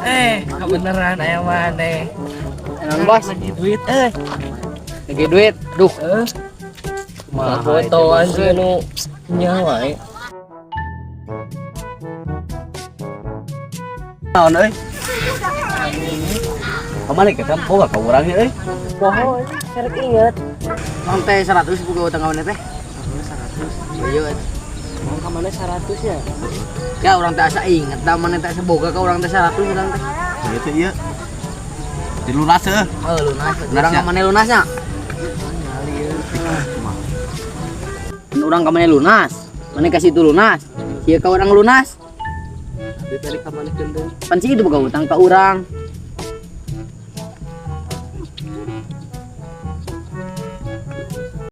Eh, kebeneran aya maneh. Naon, Bos? Lagi duit eh. Lagi duit. Duh, Eh, kumaha fotoan sih nu nyawa eh. Naon euy? Kamana kita boga ka urang euy? Poho, serek inget. Mang teh 100 buka utang kawan teh. 100. Iya. Mau ka mana 100 ya? Ya urang teh asa inget da maneh teh asa boga ka urang teh 100 urang teh. Ieu teh ieu. Dilunas heuh. Oh, lunas. Lunas Urang ya? ka maneh lunasnya. Urang ka maneh lunas. Maneh kasih itu lunas. Ieu ka urang lunas. Abi balik ka mana deui? Pan si itu boga utang ka urang.